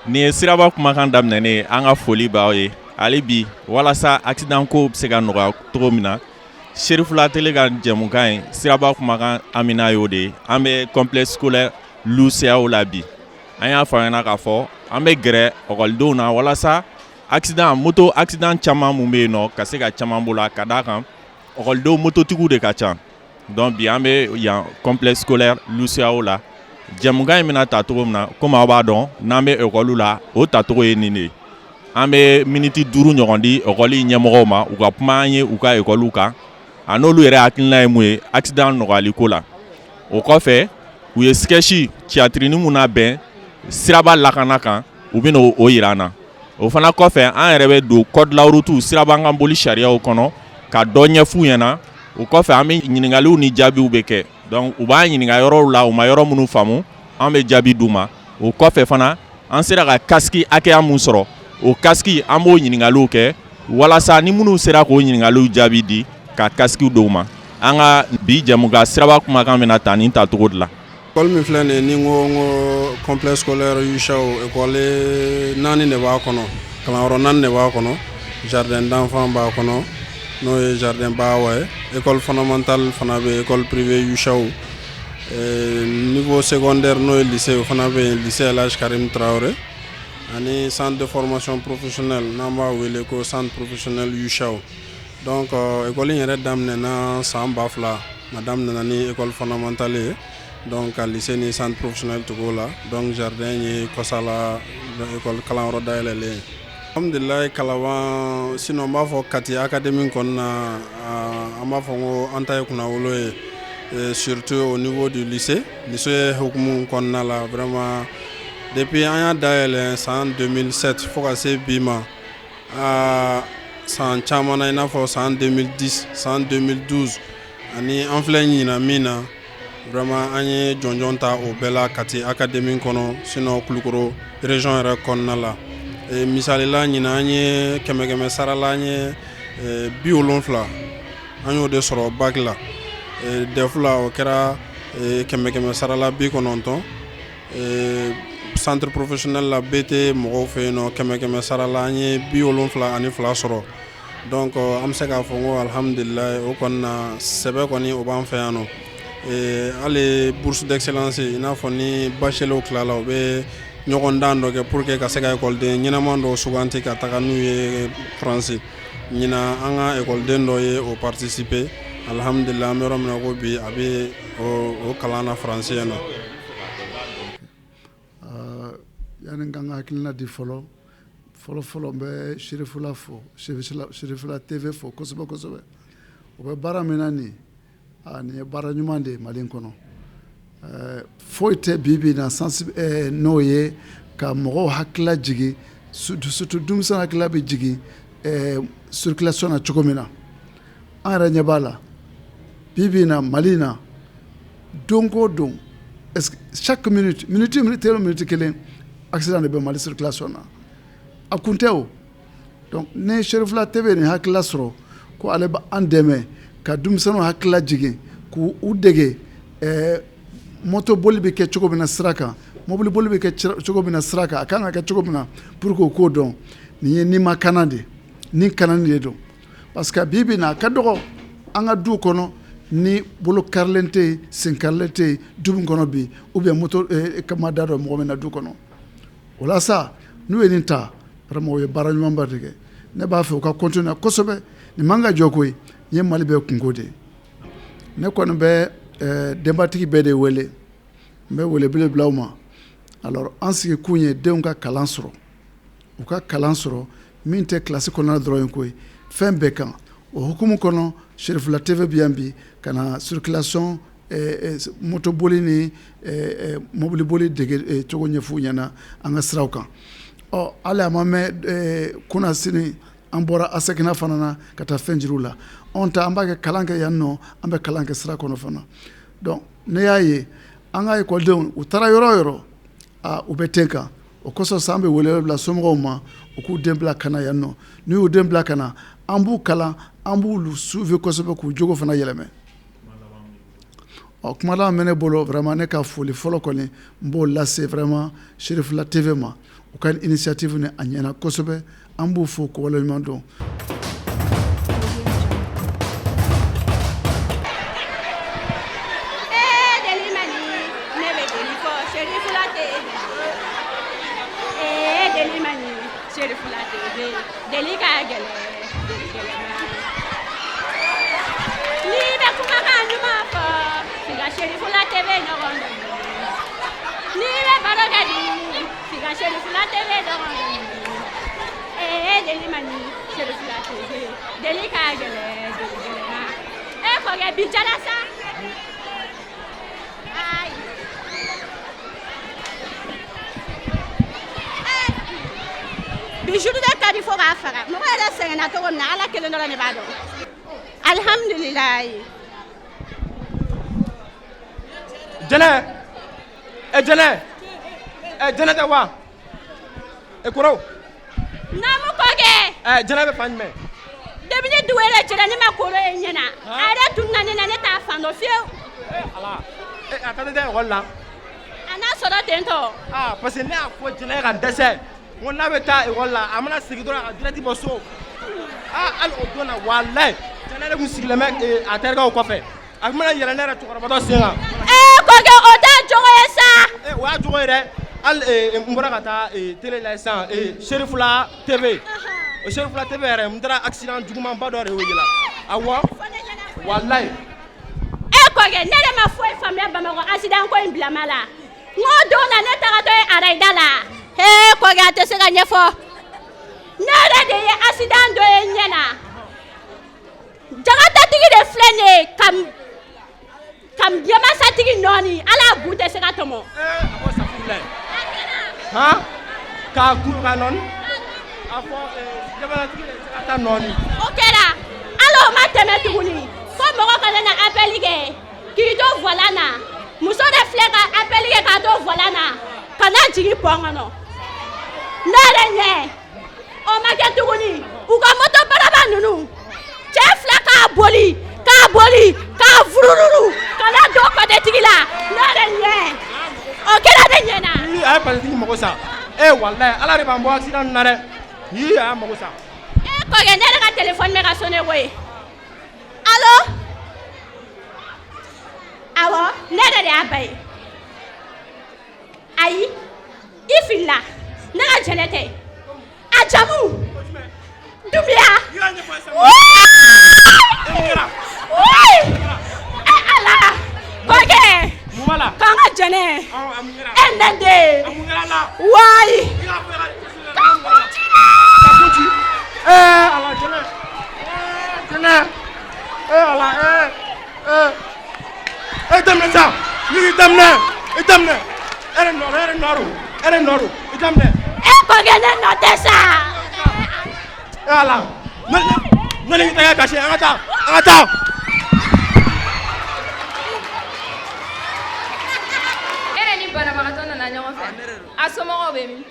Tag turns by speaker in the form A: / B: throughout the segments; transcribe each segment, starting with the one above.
A: Nin ye Siraba Kumakan daminɛnen ye. An ka foli b'aw ye hali bi. Walasa accident ko bɛ se ka nɔgɔya cogo min na, Serifula Tele ka jɛmukan ye Siraba Kumakan, amina y'o de ye. An bɛ complexe scolaire Lusiyaw la bi. An y'a fɔ ɲɛna k'a fɔ an bɛ gɛrɛ ɔkɔlidenw na walasa accident moto, accident caman mun bɛ yen nɔ, ka se ka caman bɔ la, ka d'a kan ɔkɔlidenw mototigiw de ka ca. Donc bi an bɛ yan complexe scolaire Lusiyaw la. Jɛmukan in bɛna ta cogo min na, komi aw b'a dɔn, n'an bɛ ekɔli la, o tacogo ye nin de ye. An bɛ miniti 5 ɲɔgɔn di ekɔli ɲɛmɔgɔw ma, u ka kuma an ye u ka ekɔliw kan, a n'olu yɛrɛ hakilina ye mun ye accident nɔgɔyali ko la. O kɔfɛ, u ye sketch théâtre mun labɛn siraba lakana kan, u bɛna o yira an na. O fana kɔfɛ, an yɛrɛ bɛ don code de la route, sirabakan boli sariyaw kɔnɔ, ka dɔ ɲɛf'u ɲɛna. O kɔfɛ, an bɛ ɲininkaliw ni jaabiw bɛ kɛ. Donc u b'an ɲininka yɔrɔw la, u ma yɔrɔ minnu faamu, an bɛ jaabi d'u ma. O kɔfɛ fana, an sera ka casque hakɛya mun sɔrɔ, o casque, an b'o ɲininkaliw kɛ walasa ni minnu sera k'o ɲininkaliw jaabi di, ka casque d'u ma. An ka bi jɛmukan Siraba Kumakan bɛna ta nin tacogo de la.
B: École min filɛ nin ye, ni n ko complexe scolaire Yusaw, école naani de b'a kɔnɔ, kalanyɔrɔ naani de b'a kɔnɔ. Jardin d'enfant b'a kɔnɔ, n'o ye jardin Bawa ye. École fondamentale fana bɛ, école privée Yusaw. Niveau secondaire, n'o ye lycée, o fana bɛ yen, lycée El Hadj Karim Traoré, ani centre de formation professionnelle, n'an b'a wele ko centre professionnel Yusaw. Donc école in yɛrɛ daminɛna san 2000, a daminɛna ni école fondamentale ye, donc ka lycée ni centre professionnel tugu o la. Donc jardin ye kɔsala école kalanyɔrɔ dayɛlɛlen ye, alhamdulilayi. Kalaban, sinon n b'a fɔ Kati académie kɔnɔna, an b'a fɔ ko an ta ye kunnawolo ye, surtout au niveau du lycée. Lycée hukumu kɔnɔna la, vraiment, depuis an y'a dayɛlɛ san 2007 fo ka se bi ma, san caman na, i n'a fɔ san 2010, san 2012, ani an filɛ ɲinan min na, vraiment, an ye jɔnjɔn ta o bɛɛ la Kati académie kɔnɔ, sinon Kulukoro région yɛrɛ kɔnɔna la. Misali la, ɲinan an ye kɛmɛ kɛmɛ sara la, an ye 70, an y'o de sɔrɔ bac la. DEF la, o kɛra kɛmɛ kɛmɛ sara la 90. Centre professionnel la, BT mɔgɔw fɛ yen nɔ, kɛmɛ kɛmɛ sara la, an ye 72 sɔrɔ. Donc an bɛ se k'a fɔ n ko alihamudulilayi, o kɔni na sɛbɛ kɔni, o b'an fɛ yan nɔ. Hali bourse d'excellence, i n'a fɔ ni bachelier tilala, u bɛ ɲɔgɔn dan dɔ kɛ pour que ka se ka ekɔliden ɲɛnama dɔw suganti ka taga n'u ye Faransi. Ɲinan, an ka ekɔliden dɔ ye o participer. Alihamudulilayi, an bɛ yɔrɔ min na ko bi, a bɛ o kalan na Faransi yen nɔ.
C: Yanni n ka n ka hakilina di fɔlɔ fɔlɔ fɔlɔ, n bɛ Serifula fo, Serifula TV fo kosɛbɛ kosɛbɛ. O bɛ baara min na nin, nin ye baara ɲuman de ye Mali kɔnɔ. Foyi tɛ bi bi in na n'o ye ka mɔgɔw hakilila jigin, surtout denmisɛnw hakilila bɛ jigin circulation na cogo min na. An yɛrɛ ɲɛ b'a la bi bi in na Mali in na, don o don, chaque minute, minute minute o minute kelen, accident de bɛ Mali circulation na. A kun tɛ o. Donc ni Serifula TV nin hakilila sɔrɔ ko ale bɛ an dɛmɛ ka denmisɛnninw hakilila jigin, k'u u dege moto boli bɛ kɛ cogo min na sira kan, mobili boli bɛ kɛ cogo min na sira kan, a kan ka kɛ cogo min na pour que u k'o dɔn, nin ye nima kana de ni kanani de don. Parce que bi bi in na, a ka dɔgɔ an ka du kɔnɔ ni bolo karilen tɛ yen, sen karilen tɛ yen du min kɔnɔ bi, ou bien moto ma da dɔn mɔgɔ min na du kɔnɔ. O la sa, n'u ye nin ta, vraiment, o ye baara ɲumanba de kɛ. Ne b'a fɛ u ka continuer kosɛbɛ. Nin man ka jɔ koyi, nin ye Mali bɛɛ kunko de ye. Ne kɔni bɛ denbatigi bɛɛ de wele, n bɛ welebele bila u ma. Alors, an sigi kun ye denw ka kalan sɔrɔ, u ka kalan sɔrɔ min tɛ kilasi kɔnɔna dɔrɔn ye koyi, fɛn bɛɛ kan. O hukumu kɔnɔ, Serifula TV bɛ yan bi ka na circulation, moto boli ni mobili boli dege cogo ɲɛf'u ɲɛna an ka siraw kan. Ɔ hali a ma mɛn, kunasini an bɔra ASECNA fana na ka taa fɛn jira u la. Anw ta, an b'a kɛ kalan kɛ yan nɔ, an bɛ kalan kɛ sira kɔnɔ fana. Donc ne y'a ye an ka ekɔlidenw, u taara yɔrɔ o yɔrɔ, u bɛ ten kan. O kosɔn sa, an bɛ wele bila somɔgɔw ma, u k'u den bila ka na yan nɔ. N'u y'u den bila ka na, an b'u kalan, an b'u suivi kosɛbɛ, k'u jogo fana yɛlɛmɛ. Ɔ kuma laban bɛ ne bolo, vraiment, ne ka foli fɔlɔ kɔni, n b'o lase vraiment Serifula TV ma. U ka initiative nin a ɲɛna kosɛbɛ, an b'u fo k'u waleɲuman dɔn.
D: Deli ka gɛlɛn n'i bɛ kumakan ɲuman fɔ f'i ka Serifula TV ɲɔgɔn dɔn, n'i bɛ baro kɛ di f'i ka Serifula TV ɲɔgɔn dɔn. Ee deli man ɲi Serifula TV, deli ka gɛlɛn deli gɛlɛn ma. E kɔkɛ bi jara sa. Ayi. Bi journée ka di fo k'a faga, mɔgɔ yɛrɛ sɛgɛnna cogo min na Ala kelen dɔrɔn de b'a dɔn. Alihamudulilayi.
E: Jɛnɛ, ɛ Jɛnɛ, ɛ Jɛnɛ tɛ wa? Ɛ kɔrɔ.
D: Naamu kɔkɛ.
E: Ɛ Jɛnɛ bɛ fan jumɛn?
D: Depuis ni dugu yɛrɛ jɛra ne ma koro ye ɲɛ na, a yɛrɛ tununna ne na, ne t'a fan dɔn fiyewu.
E: Ɛ Ala, ɛ a taalen tɛ ekɔli la?
D: A n'a sɔrɔ ten tɔ.
E: Aa parce que ne y'a fɔ Jɛnɛ ye ka dɛsɛ. N ko n'a bɛ taa ekɔli la a mana segin dɔrɔn a ka direct bɔ so. Aa hali o don na walayi Jɛnɛ de tun sigilen bɛ a terikɛw kɔfɛ, a tun bɛna yɛlɛ ne yɛrɛ cɛkɔrɔbatɔ sen kan.
D: Ee kɔkɛ o t'a jogo ye sa.
E: Ee o y'a jogo ye dɛ, hali n bɔra ka taa télé la sisan Serifula TV, o Serifula TV yɛrɛ n taara accident jugumanba dɔ de y'o la, awɔ walayi.
D: E kɔkɛ ne yɛrɛ ma foyi faamuya Bamakɔ accident ko in bilama la. N ko don na ne tagatɔ ye arayida la, ee kɔkɛ a tɛ se ka ɲɛfɔ, ne yɛrɛ de ye accident dɔ ye n ɲɛ na, jakatatigi de filɛ nin ye ka ka denmansatigi nɔɔni, ala bu tɛ se ka tɔmɔ.
E: Ee a ko safurulayi, han k'a kuru ka nɔɔni, a fɔ denmansatigi de jakata nɔɔni.
D: O kɛra hali o ma tɛmɛ tuguni fo mɔgɔ kana na appel kɛ k'i to volant na, muso de filɛ ka appel kɛ k'a to volant na ka na jigin pont kɔnɔ, ne yɛrɛ ɲɛ o ma kɛ tuguni. U ka moto baraba ninnu cɛ fila k'a boli k'a boli k'a vurururu ka na don patetigi la, ne yɛrɛ ɲɛ o kɛra ne ɲɛ na.
E: A ye patetigi mago sa, e walayi Ala de b'an bɔ accident na dɛ, yii a y'a mago sa.
D: E kɔkɛ ne yɛrɛ ka téléphone bɛ ka sonné koyi. Allo, awɔ ne yɛrɛ de y'a ba ye. Ayi i filila, ne ka Jɛnɛ tɛ, a jamu Dunbiya. E Ala kɔkɛ k'an ka Jɛnɛ e ne den wayi.
E: Ee Ala Jɛnɛ, Jɛnɛ, ee Ala, ee ee e daminɛ sa, n'i y'i daminɛ, i daminɛ, e de nɔ don, e de nɔ don, e de nɔ don, i daminɛ.
D: E kɔkɛ ne nɔ tɛ sa.
E: E Ala, ne ni tɛgɛ kasi, an ka taa, an ka taa.
F: E de ni banabagatɔ nana ɲɔgɔn fɛ, a somɔgɔw bɛ min?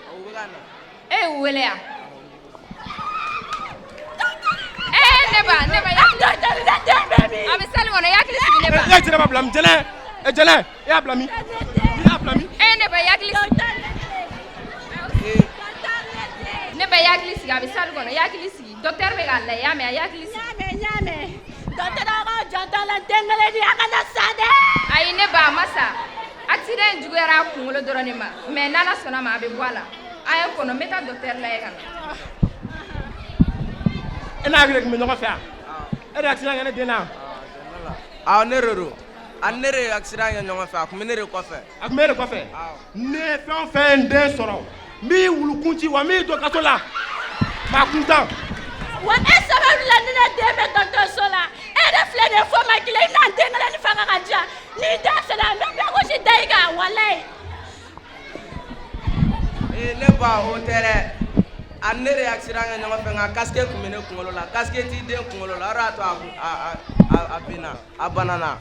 F: E y'u wele yan? Ee ne ba, ne ba, a bɛ salle kɔnɔ, i hakili sigi ne ba.
E: E ye Jɛnɛba bila min? Jɛnɛ, e Jɛnɛ, e y'a bila min? I y'a bila min?
F: Ee ne ba, i hakili sigi. Ne ba, i hakili sigi, a bɛ salle kɔnɔ, i hakili sigi. Docteur bɛ k'a lajɛ, i y'a mɛn, i hakili sigi.
D: N y'a mɛn, n y'a mɛn. Docteur aw k'aw janto a la, n den kelen nin a kana sa dɛ.
F: Ayi ne ba, a ma sa. Accident in juguyara a kunkolo dɔrɔn de ma, mais n'Ala sɔnna ma a bɛ bɔ a la. A ye n kɔnɔ, n bɛ taa docteur lajɛ ka na.
E: E n'a hakili tun bɛ ɲɔgɔn fɛ yan? E de ye accident kɛ ne den na?
G: Awɔ ne de don. A ni ne de ye accident kɛ ɲɔgɔn fɛ, a tun bɛ ne de kɔfɛ.
E: A tun bɛ e de kɔfɛ? Ne ye fɛn o fɛn ye n den sɔrɔ, n b'i wulukun ci wa n b'i don kaso la. Maa kuntan.
D: Wa e sababu la ne den bɛ dɔgɔtɔrɔso la, e yɛrɛ filɛ nin ye fo ma kelen, i bɛna n den kelen nin faga ka di yan. N'i da sera n bɛ bɛɛ gosi da i kan walayi.
G: Ee ne ba o tɛ dɛ, a ni ne de ye accident kɛ ɲɔgɔn fɛ, nka casque tun bɛ ne kunkolo la, casque t'i den kunkolo la, o de y'a to a binna, a banana.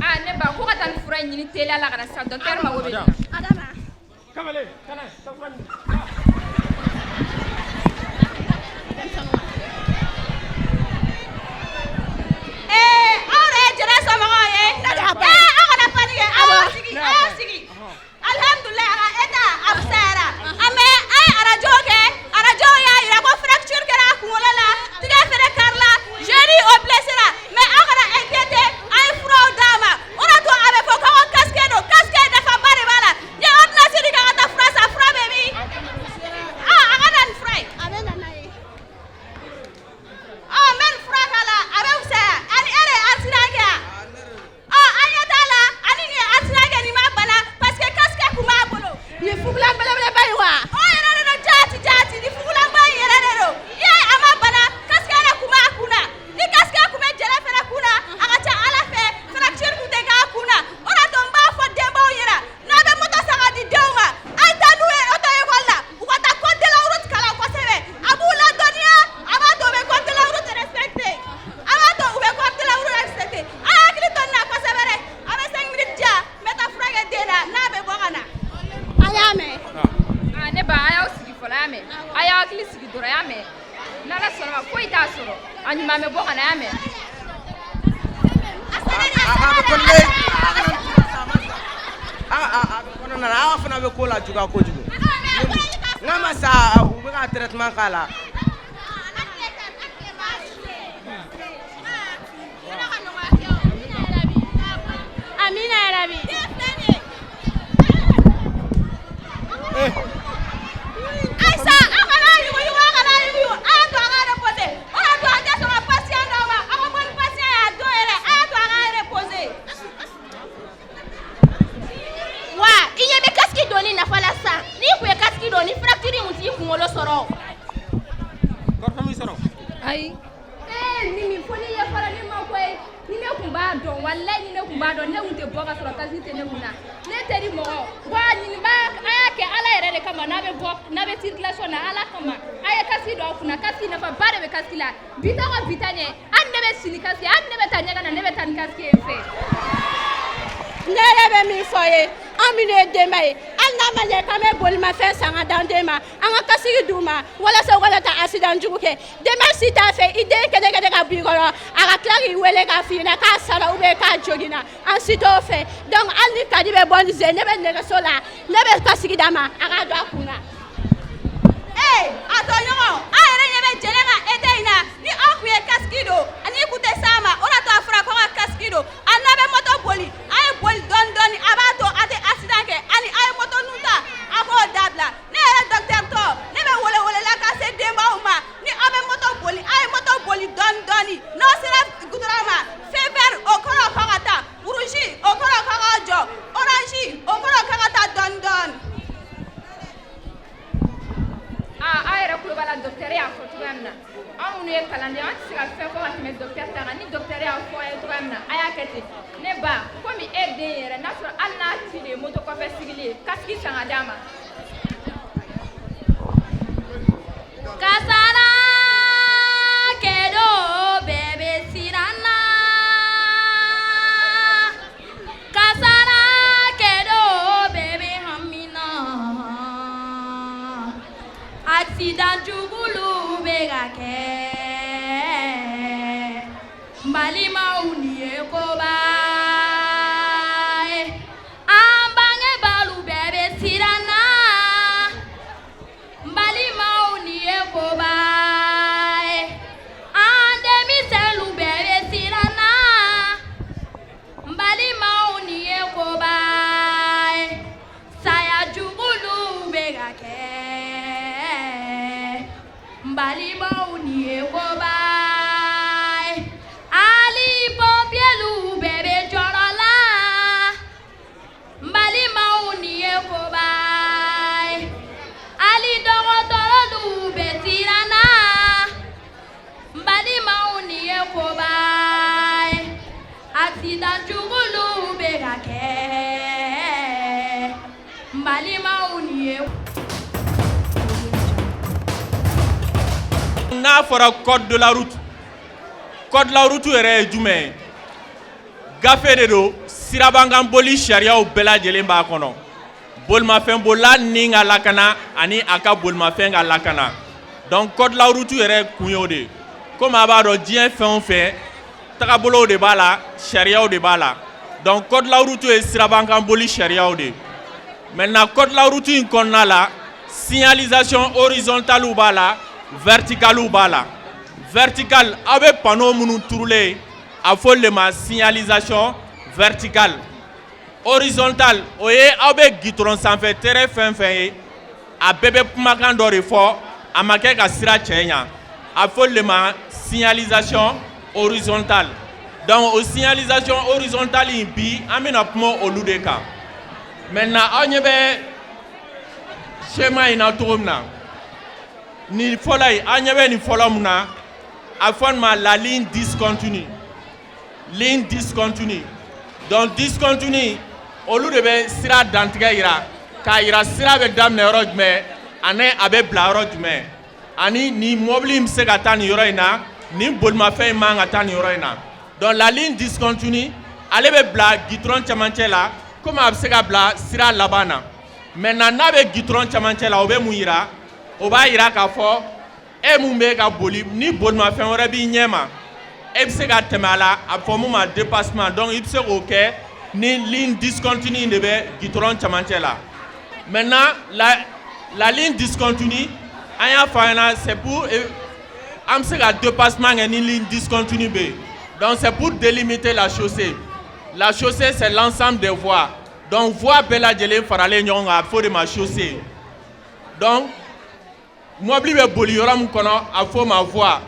F: Aa ne ba, ko ka taa ni fura in ɲini teliya la ka na sisan, docteur mago bɛ nin na.
D: Adama.
E: Kamalen, ka na, taa fura ɲini.
D: Ee aw de ye Jɛnɛ somɔgɔw ye? Ne de y'a ba ye. Ee aw kana paniquer, aw sigi.
F: hakili sigi dɔrɔn y'a mɛn n'ala sɔnna ma foyi t'a sɔrɔ a ɲuman bɛ bɔ ka na y'a mɛn.
G: A bɛ kɔnɔ a bɛ kɔnɔna na aw fana bɛ ko la juguya kojugu n'a ma sa u bɛ ka traitement k'a la.
D: Amina yarabi. Ayisa aw kana yuguyugu aw kana yuguyugu a y'a to an ka reposer o de to an tɛ sɔn ka patient d'aw ma aw ka bɔ ni patient ye a don yɛrɛ a y'a to an ka reposer.
H: Wa i ɲɛ bɛ casque donni nafa la sisan n'i tun ye casque don ni fracture in tun t'i kunkolo sɔrɔ.
E: Kɔrɔfɔ m'i sɔrɔ.
F: Ayi. Ee Mimi fo n'i yafara ne ma koyi ni ne tun b'a dɔn walayi ni ne tun b'a dɔn ne tun tɛ bɔ ka sɔrɔ casque tɛ ne kun na ne teri mɔgɔ wa nin b'a a y'a kɛ ala yɛrɛ de kama n'a bɛ bɔ n'a bɛ circulation na ala kama a ye casque don aw kunna casque nafaba de bɛ casque la bi ta kɔ bi ta ɲɛ hali ne bɛ sini casque hali ne bɛ taa ɲɛgɛn na ne bɛ taa ni casque ye n fɛ.
D: Ne yɛrɛ bɛ min fɔ ye an minnu ye denba ye hali n'a ma ɲɛ k'an bɛ bolimafɛn san ka d'an den ma an ka casque d'u ma walasa u kana taa accident jugu kɛ denba si t'a fɛ i den kɛnɛ kɛnɛ ka b'i kɔrɔ a ka tila k'i wele k'a f'i ɲɛna k'a sara ou bien k'a joginna an si t'o fɛ donc hali ni kadi bɛ bɔ nin sen ne bɛ nɛgɛso la ne bɛ casque d'a ma a k'a don a kun na.
I: Ee a tɔɲɔgɔn aw yɛrɛ ɲɛ bɛ jɛnɛ ka été in na ni aw tun ye casque don ani kun tɛ s'a ma o de to a fɔra ko ka casque don a n'a bɛ moto boli a ye boli dɔɔni dɔɔni a b'a to a tɛ accident kɛ ani a ye moto nun ta a k'o dabila ne yɛrɛ docteur tɔ ne bɛ welewelela ka se denbaw ma ni aw bɛ moto boli a ye moto boli dɔɔni dɔɔni n'aw sera goudron ma feu vert o kɔrɔ k'aw ka taa rouge o kɔrɔ k'aw ka jɔ orange o kɔrɔ k'aw ka taa dɔɔni dɔɔni.
F: Aa aw yɛrɛ tulo b'a la docteur y'a fɔ cogoya min na anw minnu ye kalanden an tɛ se ka fɛn fɔ ka tɛmɛ docteur ta kan ni docteur y'a fɔ an ye cogoya min na a y'a kɛ ten ne ba komi e den yɛrɛ n'a sɔrɔ hali n'a ci de ye moto kɔfɛ sigili ye casque san ka d'a ma.
H: Kasara kɛdon bɛɛ bɛ siran na kasara kɛdon bɛɛ bɛ hami na accident jugulu bɛ ka kɛ n balimaw nin ye koba ye an bangebaalu bɛɛ bɛ siran na n balimaw nin ye koba ye an denmisɛnnu bɛɛ bɛ siran na n balimaw nin ye koba ye saya jugulu bɛ ka kɛ n balimaw nin ye koba ye hali pɔnpiyelu bɛɛ bɛ jɔrɔ la n balimaw nin ye koba ye hali dɔgɔtɔrɔlu bɛ siran na n balimaw nin ye koba ye accident jugulu bɛ ka kɛ n balimaw nin ye.
A: N'a fɔra code de la route, code de la route yɛrɛ ye jumɛn ye? Gafe de don, sirabakan boli sariyaw bɛɛ lajɛlen b'a kɔnɔ, bolimafɛnbolila ni ka lakana ani a ka bolimafɛn ka lakana. Donc code de la route yɛrɛ kun y'o de ye. Komi a b'a dɔn diɲɛ fɛn o fɛn tagabolow de b'a la, sariyaw de b'a la. Donc code de la route ye sirabakan boli sariyaw de ye. Maintenant, code de la route in kɔnɔna la, signalisation horizontale b'a la, verticale b'a la. Verticale, aw bɛ panneau minnu turulen, a fɔ olu de ma signalisation verticale. Horizontale, o ye aw bɛ goudron sanfɛ tɛrɛn fɛn fɛn ye, a bɛɛ bɛ kumakan dɔ de fɔ, a ma kɛ ka sira cɛ ɲa, a fɔ olu de ma signalisation horizontale. Donc o signalisation horizontale in, bi an bɛna kuma olu de kan. Maintenant, aw ɲɛ bɛ schéma in na cogo min na, nin fɔlɔ in, aw ɲɛ bɛ nin fɔlɔ mun na, a fɔ nin ma la ligne discontinue. Ligne discontinue, donc discontinue, olu de bɛ sira dantigɛ yira k'a yira sira bɛ daminɛ yɔrɔ jumɛn ani a bɛ bila yɔrɔ jumɛn, ani nin mɔbili in bɛ se ka taa nin yɔrɔ in na, nin bolimafɛn in man ka taa nin yɔrɔ in na. Donc la ligne discontinue, ale bɛ bila goudron cɛmancɛ la, komi a bɛ se ka bila sira laban na. Maintenant, n'a bɛ goudron cɛmancɛ la, o bɛ mun yira? O b'a yira k'a fɔ e mun bɛ ka boli, ni bolimafɛn wɛrɛ b'i ɲɛ ma, e bɛ se ka tɛmɛ a la, a bɛ fɔ mun ma dépassement. Donc i bɛ se k'o kɛ ni ligne discontinue de bɛ goudron cɛmancɛ la. Maintenant, la ligne discontinue, an y'a fɔ a ɲɛna, c'est pour an bɛ se ka dépassement kɛ ni ligne discontinue bɛ yen. Donc c'est pour délimiter la chaussée. La chaussée, c'est l'ensemble des voies. Donc voie bɛɛ lajɛlen faralen ɲɔgɔn kan, a bɛ fɔ o de ma chaussée. Donc mobili bɛ boli yɔrɔ min kɔnɔ, a bɛ f'o ma voie.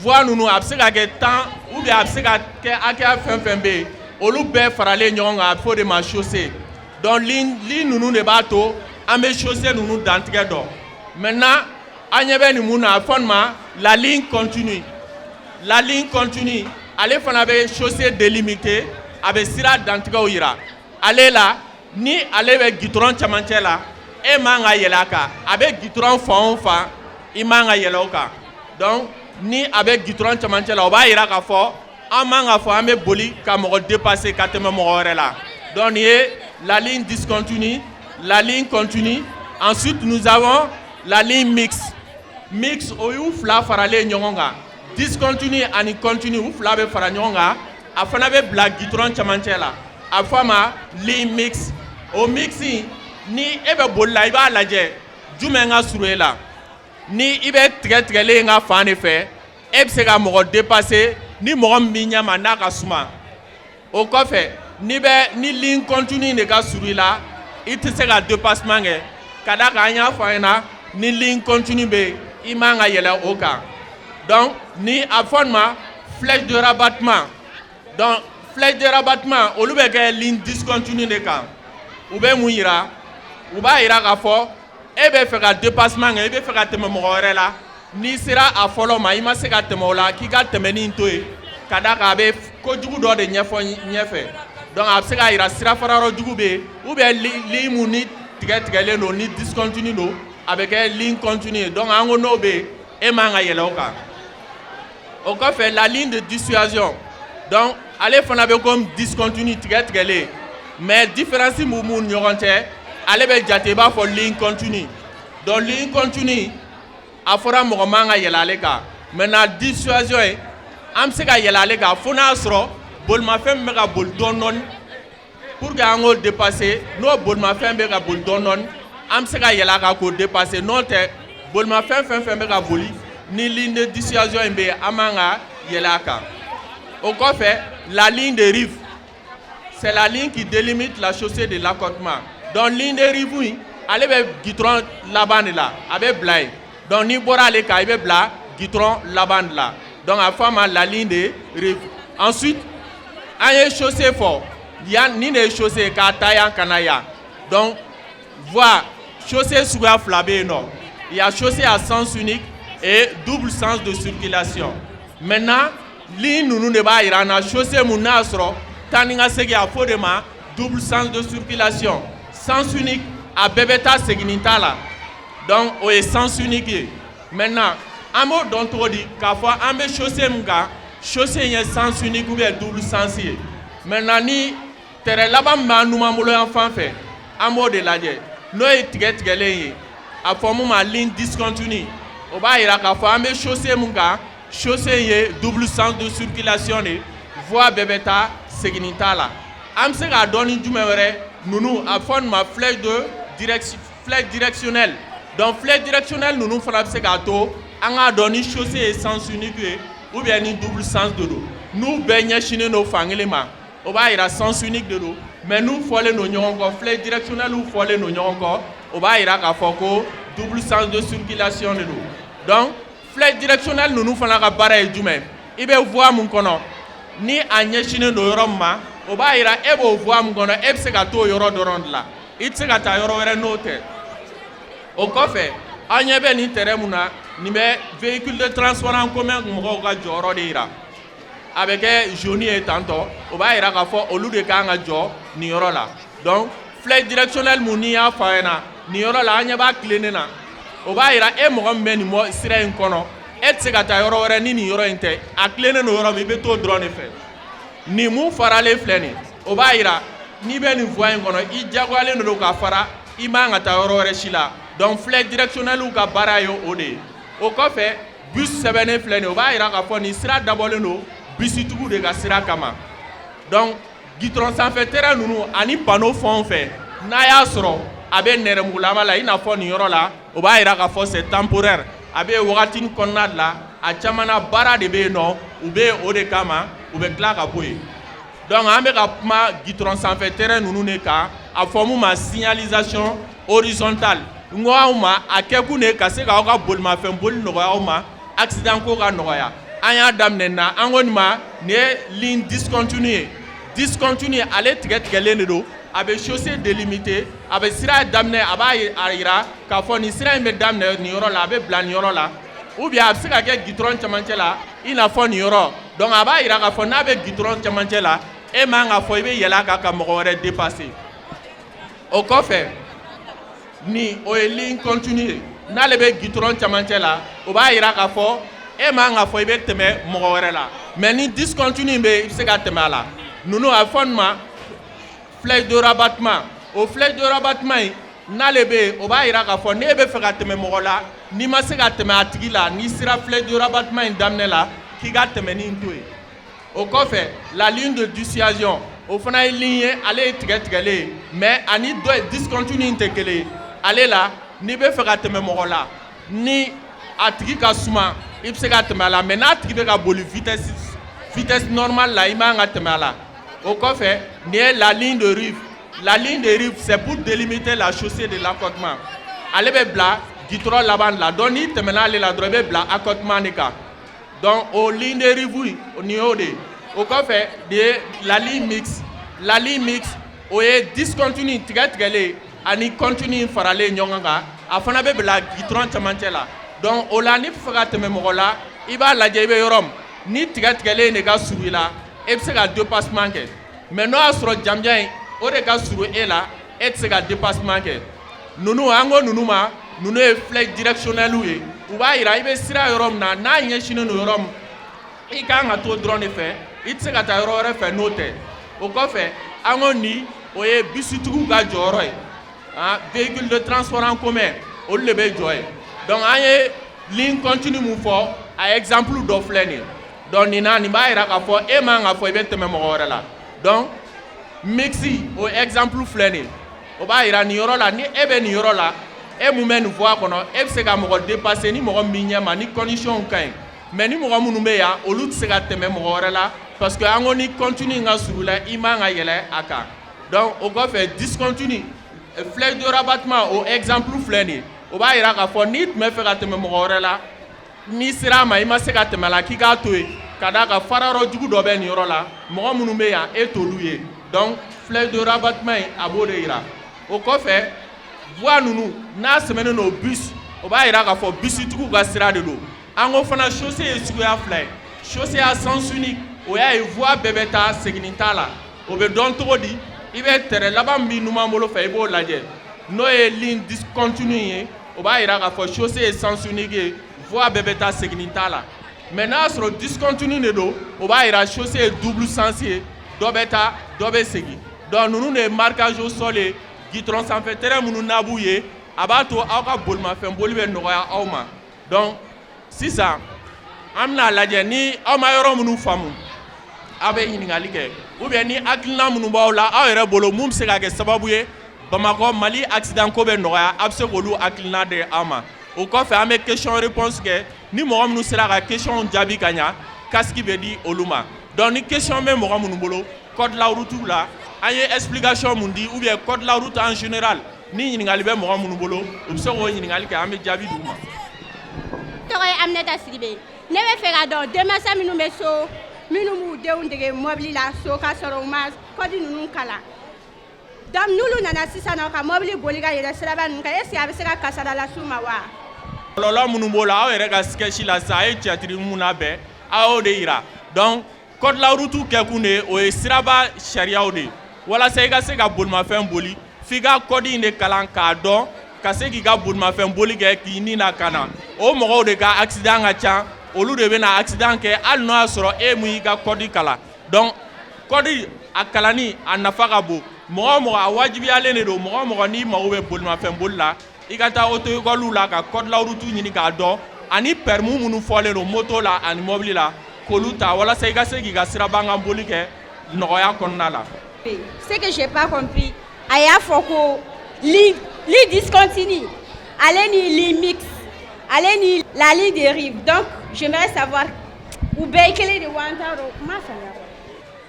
A: Voie ninnu, a bɛ se ka kɛ 10 ou bien a bɛ se ka kɛ hakɛya fɛn fɛn bɛ yen, olu bɛɛ faralen ɲɔgɔn kan, a bɛ f'o de ma chaussée. Donc ligne ninnu de b'a to an bɛ chaussée ninnu dantigɛ dɔn. Maintenant, an ɲɛ bɛ nin mun na, a bɛ fɔ nin ma la ligne continue. La ligne continue, ale fana bɛ chaussée délimiter, a bɛ sira dantigɛw yira. Ale la, ni ale bɛ goudron cɛmancɛ la, e man ka yɛlɛ a kan. A bɛ goudron fan o fan, i man ka yɛlɛ o kan. Donc ni a bɛ goudron cɛmancɛ la, o b'a yira k'a fɔ an man ka fɔ an bɛ boli ka mɔgɔ dépasser ka tɛmɛ mɔgɔ wɛrɛ la. Donc nin ye la ligne discontinue, la ligne continue. Ensuite, nous avons la ligne mixte. Mixte, o y'u fila faralen ɲɔgɔn kan. Discontinue ani continue, u fila bɛ fara ɲɔgɔn kan. A fana bɛ bila goudron cɛmancɛ la, a bɛ fɔ a ma ligne mixte. O mixte, ni e bɛ boli la, i b'a lajɛ jumɛn ka surun e la. Ni i bɛ tigɛ tigɛlen ka fan de fɛ, e bɛ se ka mɔgɔ dépasser ni mɔgɔ min b'i ɲɛ ma n'a ka suma. O kɔfɛ, ni bɛ ni ligne continue de ka surun i la, i tɛ se ka dépassement kɛ, ka d'a kan an y'a fɔ an ɲɛna, ni ligne continue bɛ yen, i man ka yɛlɛ o kan. Donc ni a bɛ fɔ nin ma flèche de rabattement. Donc flèche de rabattement, olu bɛ kɛ ligne discontinue de kan. U bɛ mun yira? U b'a yira k'a fɔ e bɛ fɛ ka dépassement kɛ, i bɛ fɛ ka tɛmɛ mɔgɔ wɛrɛ la. N'i sera a fɔlɔ ma, i ma se ka tɛmɛ o la, k'i ka tɛmɛni to yen, ka d'a kan a bɛ kojugu dɔ de ɲɛfɔ ɲɛfɛ. Donc a bɛ se k'a yira sirafarayɔrɔ jugu bɛ yen, ou bien ligne mun ni tigɛ tigɛlen don, ni discontinue don, a bɛ kɛ ligne continue ye. Donc an ko n'o bɛ yen, e man ka yɛlɛ o kan. O kɔfɛ, la ligne de dissuasion. Donc ale fana bɛ comme discontinue, tigɛ tigɛlen, mais différence mun b'u ni ɲɔgɔn cɛ, ale bɛ jate i b'a fɔ ligne continue. Donc ligne continue, a fɔra mɔgɔ man ka yɛlɛ ale kan. Maintenant, dissuasion ye, an bɛ se ka yɛlɛ ale kan fo n'a y'a sɔrɔ bolimafɛn min bɛ ka boli dɔɔni dɔɔni pour que an k'o dépasser. N'o bolimafɛn bɛ ka boli dɔɔni dɔɔni, an bɛ se ka yɛlɛ a kan k'o dépasser. N'o tɛ, bolimafɛn fɛn fɛn bɛ ka boli, ni ligne de dissuasion in bɛ yen, an man ka yɛlɛ a kan. O kɔfɛ, la ligne de rive, c'est la ligne qui délimite la chaussée de l'accotement. Donc ligne de rive in, ale bɛ goudron laban de la, a bɛ bila yen. Donc n'i bɔra ale kan, i bɛ bila goudron laban de la. Donc a bɛ fɔ a ma la ligne de rive. Ensuite, an ye chaussée fɔ yan, nin de ye chaussée k'a ta yan ka na yan. Donc voie, chaussée suguya fila bɛ yen nɔ. Il y a chaussée à sens unique et double sens de circulation. Maintenant, ligne ninnu de b'a yira an na chaussée mun n'a y'a sɔrɔ taa ni ka segin, a fɔ o de ma double sens de circulation. Sens unique, a bɛɛ bɛ taa, seginni t'a la. Donc o ye sens unique ye. Maintenant, an b'o dɔn cogo di k'a fɔ an bɛ chaussée min kan, chaussée in ye sens unique ou bien double sens ye? Maintenant, ni tɛrɛ laban min b'an numan bolo yan fan fɛ, an b'o de lajɛ. N'o ye tigɛ tigɛlen ye, a fɔ mun ma ligne discontinue, o b'a yira k'a fɔ an bɛ chaussée mun kan, chaussée in ye double sens de circulation de, voie bɛɛ bɛ taa, seginni t'a la. An bɛ se k'a dɔn ni jumɛn wɛrɛ ninnu? A bɛ fɔ nin ma flèche de direction, flèche directionnelle. Donc flèche directionnelle ninnu fana bɛ se k'a to an k'a dɔn ni chaussée ye sens unique ye ou bien ni double sens de don. N'u bɛɛ ɲɛsinnen don fankelen ma, o b'a yira sens unique de don. Mais n'u fɔlen don ɲɔgɔn kɔ, flèche directionnelle fɔlen don ɲɔgɔn kɔ, o b'a yira k'a fɔ ko double sens de circulation de don. Donc flèche directionnelle ninnu fana ka baara ye jumɛn? I bɛ voie mun kɔnɔ, ni a ɲɛsinnen don yɔrɔ min ma, o b'a yira e b'o voie mun kɔnɔ, e bɛ se ka t'o yɔrɔ dɔrɔn de la, i tɛ se ka taa yɔrɔ wɛrɛ n'o tɛ. O kɔfɛ, an ɲɛ bɛ nin tɛrɛn mun na, nin bɛ véhicule de transport en commun mɔgɔw ka jɔyɔrɔ de yira. A bɛ kɛ jaune ye tantɔ, o b'a yira k'a fɔ olu de kan ka jɔ nin yɔrɔ la. Donc flèche directionnelle mun n'i y'a fɔ a ɲɛna, nin yɔrɔ la, an ɲɛ b'a tilennen na, o b'a yira e mɔgɔ min bɛ nin mɔ sira in kɔnɔ, e tɛ se ka taa yɔrɔ wɛrɛ ni nin yɔrɔ in tɛ. A tilennen don yɔrɔ min, i bɛ t'o dɔrɔn de fɛ. Nin mun faralen filɛ nin, o b'a yira n'i bɛ nin voie in kɔnɔ, i diyagoyalen de don ka fara, i man ka taa yɔrɔ wɛrɛ si la. Donc flèche directionnelle ka baara ye o de ye. O kɔfɛ, bus sɛbɛnnen filɛ nin ye, o b'a jira k'a fɔ nin sira dabɔlen don busitigiw de ka sira kama. Donc goudron sanfɛ terrain ninnu ani panneau fɛn o fɛn n'a y'a sɔrɔ a bɛ nɛrɛmugulama la, i n'a fɔ nin yɔrɔ la, o b'a jira k'a fɔ c'est temporaire, a bɛ wagatinin kɔnɔna de la. A caman na, baara de bɛ yen nɔ, u bɛ o de kama, u bɛ tila ka bɔ yen. Donc an bɛ ka kuma goudron sanfɛ terrain ninnu de kan, a fɔ mun ma signalisation horizontale. N ko aw ma, a kɛkun de ka se k'aw ka bolimafɛn boli nɔgɔya aw ma, accident ko ka nɔgɔya. An y'a daminɛ na, an ko nin ma, nin ye ligne discontinue ye. Discontinue, ale tigɛ tigɛlen de don, a bɛ chaussée délimité, a bɛ sira daminɛ, a b'a a jira k'a fɔ nin sira in bɛ daminɛ nin yɔrɔ la, a bɛ bila nin yɔrɔ la, ou bien a bɛ se ka kɛ goudron cɛmancɛ la, i n'a fɔ nin yɔrɔ. Donc a b'a jira k'a fɔ n'a bɛ goudron cɛmancɛ la, e man k'a fɔ i bɛ yɛlɛ a kan ka mɔgɔ wɛrɛ dépasser. O kɔfɛ, ni o ye ligne continue ye, n'ale bɛ goudron cɛmancɛ la, o b'a jira k'a fɔ e man k'a fɔ i bɛ tɛmɛ mɔgɔ wɛrɛ la. Mais ni discontinu bɛ yen, i bɛ se ka tɛmɛ a la. Ninnu, a bɛ fɔ nin ma flèche de rabattement. O flèche de rabattement in, n'ale bɛ yen, o b'a jira k'a fɔ n'e bɛ fɛ ka tɛmɛ mɔgɔ la, n'i ma se ka tɛmɛ a tigi la, n'i sera flèche de rabattement in daminɛ la, k'i ka tɛmɛni to yen. O kɔfɛ, la ligne de dissuasion, o fana ye ligne ye, ale ye tigɛ tigɛlen ye, mais ani dɔ discontinu in tɛ kelen ye. Ale la, n'i bɛ fɛ ka tɛmɛ mɔgɔ la, ni a tigi ka suma, i bɛ se ka tɛmɛ a la, mais n'a tigi bɛ ka boli vitesse normale la, i man ka tɛmɛ a la. O kɔfɛ, nin ye la ligne de rive. La ligne de rive, c'est pour délimiter la chaussée de l'accotement. Ale bɛ bila goudron laban la. Donc n'i tɛmɛna ale la dɔrɔn, i bɛ bila accotement de kan. Donc o ligne de rive, nin y'o de ye. O kɔfɛ, nin ye la ligne mixte. La ligne mixte, o ye discontinu tigɛ tigɛlen ani continu faralen ɲɔgɔn kan. A fana bɛ bila goudron cɛmancɛ la. Donc o la, n'i bɛ fɛ ka tɛmɛ mɔgɔ la, i b'a lajɛ i bɛ yɔrɔ min, ni tigɛ tigɛlen de ka surun i la, e bɛ se ka dépassement kɛ. Mais n'o y'a sɔrɔ jamujan in, o de ka surun e la, e tɛ se ka dépassement kɛ. Ninnu, an ko ninnu ma, ninnu ye flèche directionnelle ye. U b'a jira i bɛ sira yɔrɔ min na, n'a ɲɛsinnen don yɔrɔ min, i kan ka to dɔrɔn de fɛ, i tɛ se ka taa yɔrɔ wɛrɛ fɛ n'o tɛ. O kɔfɛ, an ko nin, o ye busitigiw ka jɔyɔrɔ ye, ah, véhicule de transport en commun, olu de bɛ jɔ yen. Donc an ye ligne continue mun fɔ, a exemple dɔ filɛ nin ye. Donc nin na, nin b'a jira k'a fɔ e man k'a fɔ i bɛ tɛmɛ mɔgɔ wɛrɛ la. Donc mixte, o exemple filɛ nin ye. O b'a jira nin yɔrɔ la, ni e bɛ nin yɔrɔ la, e mun bɛ nin voie kɔnɔ, e bɛ se ka mɔgɔ dépasser ni mɔgɔ min b'i ɲɛ ma, ni condition ka ɲi. Mais ni mɔgɔ minnu bɛ yan, olu tɛ se ka tɛmɛ mɔgɔ wɛrɛ la, parce que an ko ni continu ka surun la, i man ka yɛlɛ a kan. Donc o kɔfɛ, discontinu, flèche de rabattement, o exemple filɛ nin ye. O b'a jira k'a fɔ n'i tun bɛ fɛ ka tɛmɛ mɔgɔ wɛrɛ la, n'i sera a ma, i ma se ka tɛmɛ a la, k'i k'a to yen, ka d'a kan farayɔrɔ jugu dɔ bɛ nin yɔrɔ la, mɔgɔ minnu bɛ yan, e t'olu ye. Donc flèche de rabattement in, a b'o de jira. O kɔfɛ, voie ninnu, n'a sɛbɛnnen don bus, o b'a jira k'a fɔ busitigiw ka sira de don. An ko fana chaussée ye suguya fila ye. Chaussée à sens unique, o y'a ye voie bɛɛ bɛ taa, seginni t'a la. O bɛ dɔn cogo di? I bɛ tɛrɛ laban min b'i numan bolo fɛ, i b'o lajɛ. N'o ye ligne discontinue ye, o b'a jira k'a fɔ chaussée ye sens unique ye, voie bɛɛ bɛ taa, seginni t'a la. Mais n'a y'a sɔrɔ discontinu de don, o b'a jira chaussée ye double sens ye, dɔ bɛ taa, dɔ bɛ segin. Donc ninnu de ye marquage au sol ye, goudron sanfɛ terrain minnu n'a b'u ye, a b'a to aw ka bolimafɛn boli bɛ nɔgɔya aw ma. Donc sisan, an bɛna lajɛ, ni aw ma yɔrɔ minnu faamu, aw bɛ ɲininkali kɛ, ou bien ni hakilina minnu b'aw la, aw yɛrɛ bolo, mun bɛ se ka kɛ sababu ye Bamakɔ, Mali accident ko bɛ nɔgɔya, a bɛ se k'olu hakilina di an ma. O kɔfɛ, an bɛ question réponse kɛ. Ni mɔgɔ minnu sera ka question jaabi ka ɲa, casque bɛ di olu ma. Donc ni question bɛ mɔgɔ minnu bolo code la route la, an ye explication mun di, ou bien code la route en général, ni ɲininkali bɛ mɔgɔ minnu bolo, u bɛ se k'o ɲininkali kɛ, an bɛ jaabi d'u ma.
D: Tɔgɔ ye Aminata Sidibe. Ne bɛ fɛ ka dɔn, denmansa minnu bɛ so, minnu b'u denw dege mɔbili la so ka sɔrɔ u ma code ninnu kalan, donc n'olu nana sisan nɔ ka mɔbili boli ka yɛlɛ siraba ninnu kan, est ce que a bɛ se ka kasara las'u ma wa?
A: Kɔlɔlɔ minnu b'o la, aw yɛrɛ ka sketch la sisan, a ye théâtre mun labɛn, a y'o de yira. Donc code la route kɛkun de ye, o ye siraba sariyaw de ye. Walasa i ka se ka bolimafɛn boli, f'i ka code in de kalan k'a dɔn, ka se k'i ka bolimafɛn boli kɛ k'i ni lakana. O mɔgɔw de ka accident ka ca, olu de bɛna accident kɛ, hali n'o y'a sɔrɔ e mun y'i ka code kalan. Donc code a kalanni, a nafa ka bon. Mɔgɔ o mɔgɔ, a wajibiyalen de don, mɔgɔ o mɔgɔ n'i mago bɛ bolimafɛn boli la, i ka code kalan. I ka taa auto école la ka code la route ɲini k'a dɔn, ani permis minnu fɔlen don moto la ani mobili la, k'olu ta walasa i ka se k'i ka siraban kan boli kɛ nɔgɔya kɔnɔna la.
I: Ce que j'ai pas compris, a y'a fɔ ko ligne discontinue, ale ni ligne mixte, ale ni la ligne de rive. Donc j'aimerais savoir, u bɛɛ ye kelen de wa? N t'a dɔn, n m'a faamuya.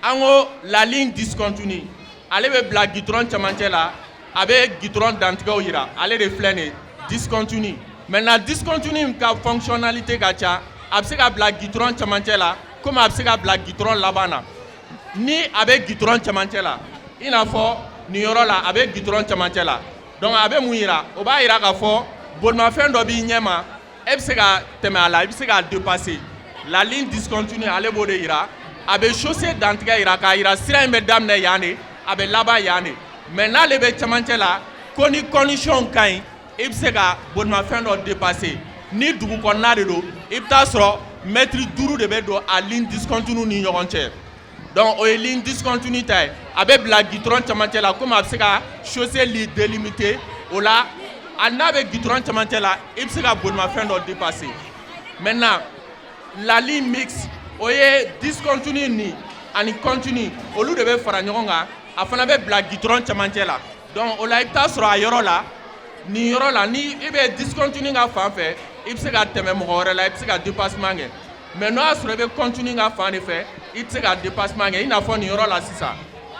A: An ko la ligne discontinue, ale bɛ bila goudron cɛmancɛ la, a bɛ goudron dantigɛw yira. Ale de filɛ nin ye, discontinue. Maintenant, discontinue ka fonctionnalité ka ca. A bɛ se ka bila goudron cɛmancɛ la, komi a bɛ se ka bila goudron laban na. Ni a bɛ goudron cɛmancɛ la, i n'a fɔ nin yɔrɔ la, a bɛ goudron cɛmancɛ la, donc a bɛ mun yira? O b'a yira k'a fɔ bolimafɛn dɔ b'i ɲɛ ma, e bɛ se ka tɛmɛ a la, i bɛ se k'a dépasser. La ligne discontinue, ale b'o de yira. A bɛ chaussée dantigɛ yira, k'a yira sira in bɛ daminɛ yan de, a bɛ laban yan de. Mais n'ale bɛ cɛmancɛ la, ko ni condition ka ɲi, i bɛ se ka bolimafɛn dɔ dépasser. Ni dugu kɔnɔna de don, i bɛ taa sɔrɔ mètre 5 de bɛ don a ligne discontinue ni ɲɔgɔn cɛ. Donc o ye ligne discontinue ta ye. A bɛ bila goudron cɛmancɛ la, komi a bɛ se ka chaussée li délimiter. O la, a n'a bɛ goudron cɛmancɛ la, i bɛ se ka bolimafɛn dɔ dépasser. Maintenant, la ligne mixte, o ye discontinue ni ani continue, olu de bɛ fara ɲɔgɔn kan. A fana bɛ bila goudron cɛmancɛ la. Donc o la, i bɛ taa sɔrɔ a yɔrɔ la, nin yɔrɔ la, ni i bɛ discontinue ka fan fɛ, i bɛ se ka tɛmɛ mɔgɔ wɛrɛ la, i bɛ se ka dépassement kɛ. Mais n'o y'a sɔrɔ i bɛ continue ka fan de fɛ, i tɛ se ka dépassement kɛ. I n'a fɔ nin yɔrɔ la sisan,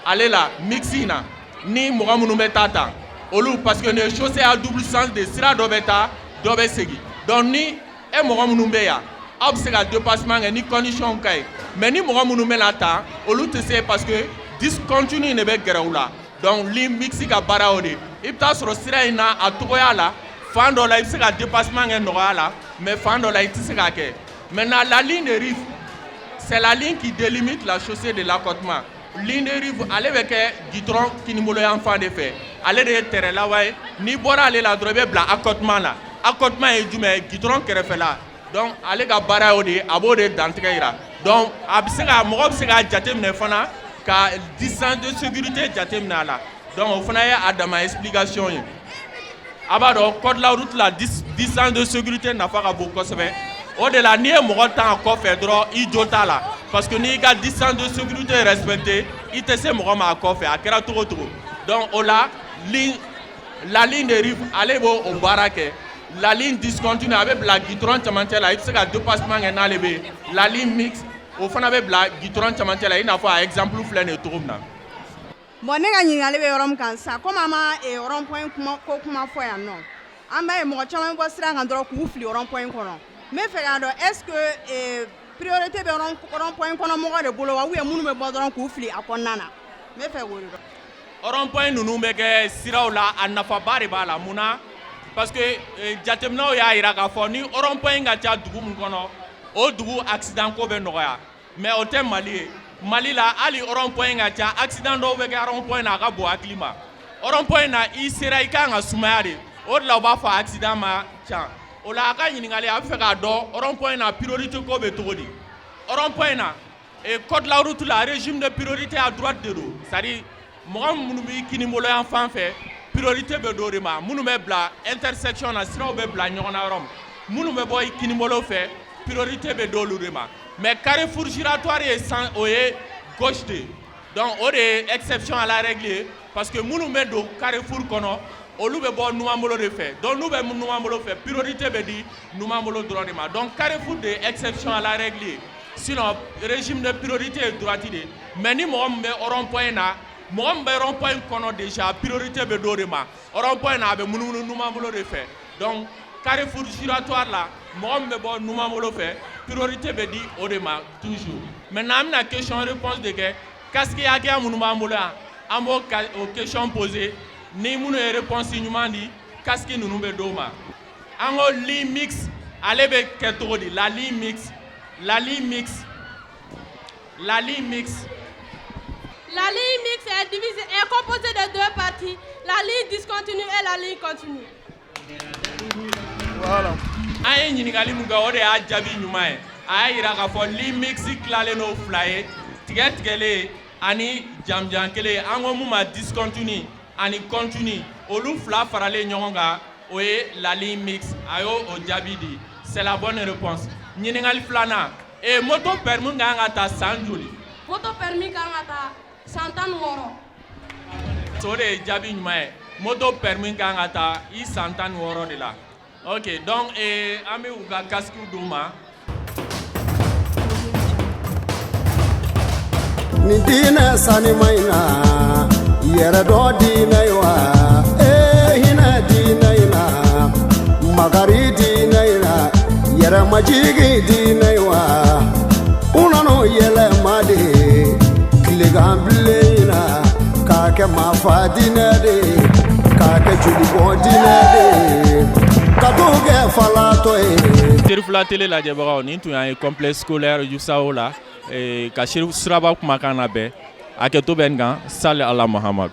A: ale la, mixte in na, ni mɔgɔ minnu bɛ taa tan, olu, parce que nin ye chaussée à double sens de, sira dɔ bɛ taa, dɔ bɛ segin. Donc ni e mɔgɔ minnu bɛ yan, aw bɛ se ka dépassement kɛ ni condition ka ɲi. Mais ni mɔgɔ minnu bɛ na tan, olu tɛ se, parce que discontinue de bɛ gɛrɛ u la. Donc ligne mixte ka baara y'o de. I bɛ taa sɔrɔ sira in na, a togoya la, fan dɔ la, i bɛ se ka dépassement kɛ nɔgɔya la, mais fan dɔ la, i tɛ se k'a kɛ. Maintenant, la ligne de rive, c'est la ligne qui délimite la chaussée de l'accotement. Ligne de rive, ale bɛ kɛ goudron kinibolo yan fan de fɛ. Ale de ye tɛrɛ laban ye. N'i bɔra ale la dɔrɔn, i bɛ bila accotement la. Accotement ye jumɛn ye? Goudron kɛrɛfɛla. Donc ale ka baara y'o de ye, a b'o de dantigɛ yira. Donc a bɛ se ka, mɔgɔ bɛ se k'a jateminɛ fana, ka distance de sécurité jateminɛ a la. Donc o fana ye a dama explication ye. A b'a dɔn, code la route la, distance de sécurité nafa ka bon kosɛbɛ. O de la, n'i ye mɔgɔ tan a kɔfɛ dɔrɔn, i jo t'a la, parce que n'i ka distance de sécurité respecté, i tɛ se mɔgɔ ma a kɔfɛ, a kɛra cogo o cogo. Donc o la, ligne la ligne de rive, ale b'o o baara kɛ. La ligne discontinue, a bɛ bila goudron cɛmancɛ la, i bɛ se ka dépassement kɛ n'ale bɛ yen. La ligne mixte, o fana bɛ bila goudron cɛmancɛ la, i n'a fɔ a exemple filɛ nin ye cogo min na.
J: Bon, ne ka ɲininkali bɛ yɔrɔ min kan sisan, komi an ma rond point kuma ko kuma fɔ yan nɔ, an b'a ye mɔgɔ caman bɛ bɔ sira kan dɔrɔn k'u fili rond point kɔnɔ. N bɛ fɛ k'a dɔn, est ce que priorité bɛ rond point kɔnɔ mɔgɔ de bolo wa, ou bien minnu bɛ bɔ dɔrɔn k'u fili a kɔnɔna na? N bɛ fɛ k'o de dɔn.
A: Rond point ninnu bɛ kɛ siraw la, a nafaba de b'a la. Mun na? Parce que jateminɛw y'a jira k'a fɔ ni rond point ka ca dugu min kɔnɔ, o dugu accident ko bɛ nɔgɔya. Mais o tɛ Mali ye. Mali la, hali rond point ka ca, accident dɔw bɛ kɛ rond point na, a ka bon hakili ma. Rond point na, i sera, i kan ka sumaya de. O de la u b'a fɔ accident ma ca. O la, a ka ɲininkali, a bɛ fɛ k'a dɔn rond point na, priorité ko bɛ cogo di rond point na. Code la route la, régime de priorité à droite de don, c'est à dire mɔgɔ minnu bɛ kinibolo yan fan fɛ, priorité bɛ d'o de ma. Minnu bɛ bila intersection na, siraw bɛ bila ɲɔgɔn na yɔrɔ min, minnu bɛ bɔ i kinibolo fɛ, priorité bɛ d'olu de ma. Mais carrefour giratoire ye san, o ye gauche de ye. Donc o de ye exception à la règle ye, parce que minnu bɛ don carrefour kɔnɔ, olu bɛ bɔ numanbolo de fɛ. Donc n'u bɛ numanbolo fɛ, priorité bɛ di numanbolo dɔrɔn de ma. Donc carrefour de ye exception à la règle ye, sinon régime de priorité ye droite de ye. Mais ni mɔgɔ min bɛ rond point na, mɔgɔ min bɛ rond point kɔnɔ déjà, priorité bɛ d'o de ma. Rond point na, a bɛ munumunu numanbolo de fɛ. Donc carrefour giratoire la, mɔgɔ min bɛ bɔ numanbolo fɛ, priorité bɛ di o de ma toujours. Maintenant, an bɛna question réponse de kɛ. Casque hakɛya minnu b'an bolo yan, an b'o o question poser. Ni minnu ye réponse ɲuman di, casque ninnu bɛ d'o ma. An ko ligne mixte, ale bɛ kɛ cogo di? La ligne mixte, la ligne mixte, la ligne mixte.
D: La ligne mixte est divisée, est composée de deux parties, la ligne discontinue et la ligne continue.
A: Voilà. An ye ɲininkali mun kɛ, o de y'a jaabi ɲuman ye. A y'a yira k'a fɔ ligne mixte tilalen don fila ye, tigɛ tigɛlen ani jamujan kelen. An ko mun ma discontinu ani continu, olu fila faralen ɲɔgɔn kan. O ye la ligne mixte. A y'o o jaabi di, c'est la bonne réponse. Ɲininkali filanan, moto permis ka kan ka ta san joli?
K: Moto permis kan ka ta san 16.
A: O de ye jaabi ɲuman ye. Moto permis ka kan ka ta i san 16 de la. Ok, donc an bɛ u ka casque d'u ma.
L: Nin diinɛ sanima in na, yɛrɛ dɔ diinɛ ye wa, ee hinɛ diinɛ in na, makari diinɛ in na, yɛrɛmajigi diinɛ ye wa. U nan'o yɛlɛma de tilegan bilen in na k'a kɛ maafa diinɛ de ye, k'a kɛ jolibɔn diinɛ de ye, ka t'o kɛ falatɔ ye.
A: Serifula Télé lajɛbagaw, nin tun y'an ye complexe scolaire Yusawo la ka Siraba kumakan labɛn. Hakɛto bɛ nin kan. Sali ala Mahamadu.